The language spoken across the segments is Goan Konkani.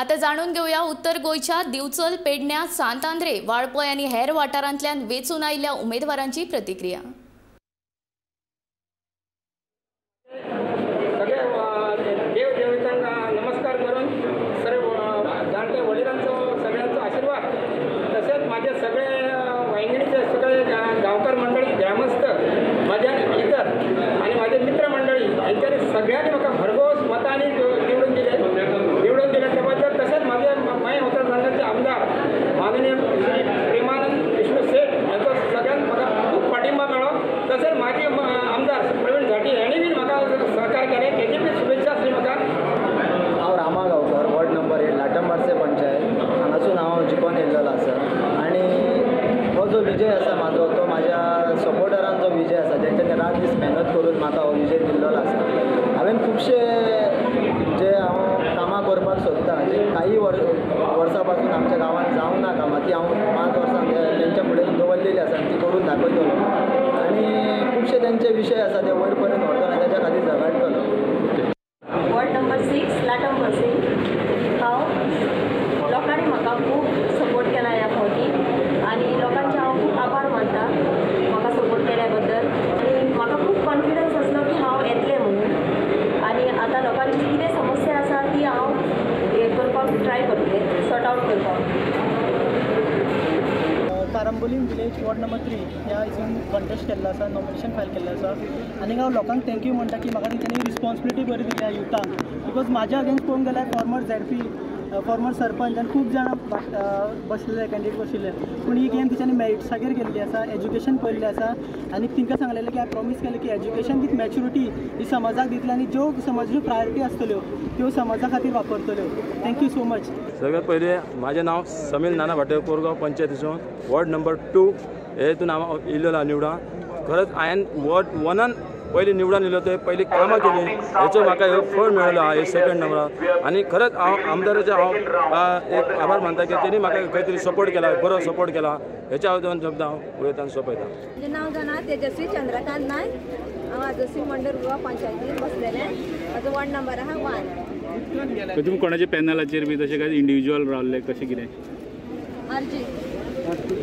आता जाणून घेऊया उत्तर गोंयच्या दिवचल, पेडण्या, सांत आंद्रे, वाळपय आनी हेर वाठारांतल्यान वेंचून आयिल्ल्या उमेदवारांची प्रतिक्रिया। देव देवतांक नमस्कार करून सर्व जाणटे वडिलांचो सगळ्यांचो आशीर्वाद, तसेच माझे सगळे वांयगणीचे सगळे गांवकार मंडळी, ग्रामस्थ, माझ्या इतर आणि माझे मित्रमंडळी यांच्यानी सगळ्यांनी म्हाका भरघोस मतांनी निवडून दिले, निवडून दिले त्याबद्दल। तसेच माझे मयें मतदारसंघाचे आमदार माननीय श्री प्रेमानंद विष्णू शेट यांचो सगळ्यांत म्हाका खूब पाठिंबा मेळ्ळो। तसेच माझे आमदार प्रवीण झाटी हांणी बी म्हाका सहकार केलें, तेजी बी शुभेच्छा आसली म्हाका। हांव रामा गांवकर, वॉर्ड नंबर 8, लाटंबार्से पंचायत हांगासून हांव जिखून येयल्लो आसा आनी हो जो विजय आसा म्हाजो तो म्हाज्या सपोर्टरांचो विजय आसा, जेंच्यांनी रात दीस मेहनत करून म्हाका हो विजय दिल्लो आसा। हांवें खुबशे जे हांव कामां करपाक सोदतां, जे काही वर्सां पासून आमच्या गांवांत जावंक ना कामां, ती हांव 5 वर्सां तेंच्या फुडें दवरलेली आसा आनी ती करून दाखयतलो आनी खुबशे तेंचे विशय आसा ते वयर पर्यंत व्हरतलो आनी तेच्या खातीर झगडटलो। Ward number 6, Latambarcem. हांव लोकांनी म्हाका खूब सपोर्ट केला ह्या फावटी आनी लोकांचे हांव खूब आभार मानता म्हाका सपोर्ट केल्या बद्दल आनी म्हाका खूब कॉन्फिडन्स आसलो की हांव येतलें म्हणून आनी आतां लोकांची कितें समस्या आसा ती हांव हें करपाक ट्राय करतलें, सॉर्ट आवट करपाक। कारांबोलीम विलेज, वॉर्ड नंबर 3 ह्या हितून कॉन्टेस्ट केल्लो आसा, नॉमिनेशन फायल केल्लें आसा आनी हांव लोकांक thank you म्हणटा की म्हाका तेंच्यांनी रिस्पॉन्सिबिलिटी बरी दिल्या युथांक, because म्हाज्या अगेन्स्ट पळोवंक गेल्यार फॉर्मर ZP, former sarpanch आनी खूब जाणां बसलेले, कॅन्डिडेट बशिल्ले, पूण ही गेम तेंच्यांनी मेरिट्सागेर केल्ली आसा, एज्युकेशन पळयल्लें आसा आनी तांकां सांगलेलें की हांवें प्रॉमीस केलें की एज्युकेशन विथ मॅच्युरिटी ही समाजाक दितले आनी ज्यो समाजाच्यो प्रायोरिटी आसतल्यो त्यो समाजा खातीर वापरतल्यो। Thank you so much. सगळ्यात पयलीं म्हाजें नांव समील नाना भाटे, कोरगांव पंचायतीसून वॉर्ड नंबर 2 हे हितून हांव येयल्लो निवडून। खरेंच हांवें वॉर्ड 1 पयलीं निवडून येयलो ते पयलीं कामां केलीं, हेचो म्हाका ह्यो फळ मेळ्ळो आहा हे सेकंड नंबरार आनी खरेंच हांव आमदाराचें हांव एक आभार मानता की तेणी म्हाका खंय तरी सपोर्ट केला, बरो सपोर्ट केला। हेच्या हांव दोन शब्द हांव उलयता आनी सोंपयता। म्हजें नांव जाणा तेजस्वी चंद्रकांत नायक, हांव आजोसी मंडळ गोवा पंचायतीन बसलेलें, म्हाजो वॉर्ड नंबर आहा 1। तुमी कोणाच्या पॅनलाचेर बी तशें काय इंडिविज्युअल रावल्ले कशें कितें? आरजी,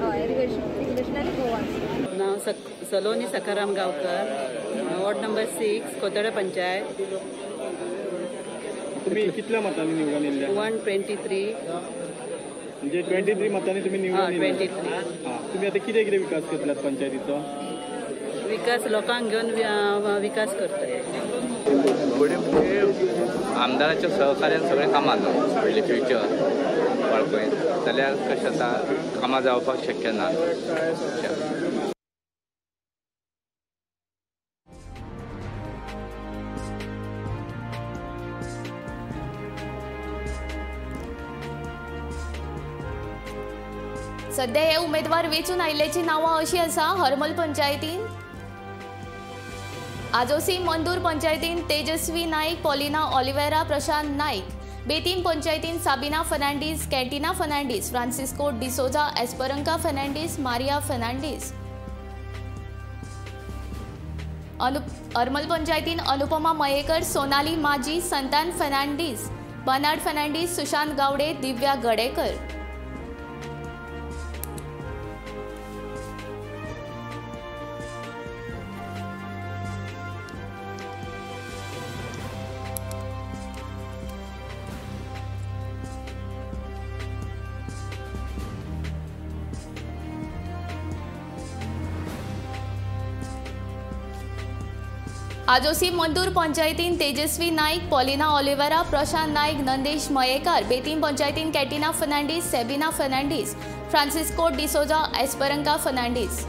हय, रिव्होल्युशनरी गोवा। नांव सलोनी सखाराम गांवकर, वॉर्ड नंबर 6, कोतडे पंचायत। तुमी कितल्या मतांनी निवडून येयल्ले? 123। म्हणजे 23 मतांनी तुमी निवडून येयल्ले? 23। आं, तुमी आतां कितें कितें विकास करतल्यात पंचायतीचो? विकास लोकांक घेवन विकास करतले। म्हणजे आमदाराच्या सहकार्यान सगळें कामां जाता व्हडलें फ्युचर वाळपय जाल्यार कशें जाता, कामां जावपाक शक्य ना। सध्या हे उमेदवार वेंचून आयिल्ल्याची नांवां अशी आसा। हरमल पंचायतीन आजोसी मंदूर पंचायतीन तेजस्वी नाईक, पॉलिना ऑलिवेरा, प्रशांत नाईक, बेतीम पंचायतीन साबिना फर्नांडीस, कॅटिना फर्नांडीस, फ्रांसिस्को डिसोजा, एस्परंका फर्नांडीस, मारिया फर्नांडीस, हरमल पंचायतीन अनुपमा मयेकर, सोनाली माजी, संतान फर्नांडीस, बर्नार्ड फर्नांडीस, सुशांत गावडे, दिव्या गडेकर। आजोसी मंदूर पंचायतीन तेजस्वी नाईक, पॉलिना ऑलिवेरा, प्रशांत नाईक, नंदेश मयेकर, बेतीम पंचायतीन कॅटिना फर्नांडीस, सेबिना फर्नांडीस, फ्रांसिस्को डिसोजा, एस्परंका फर्नांडीस।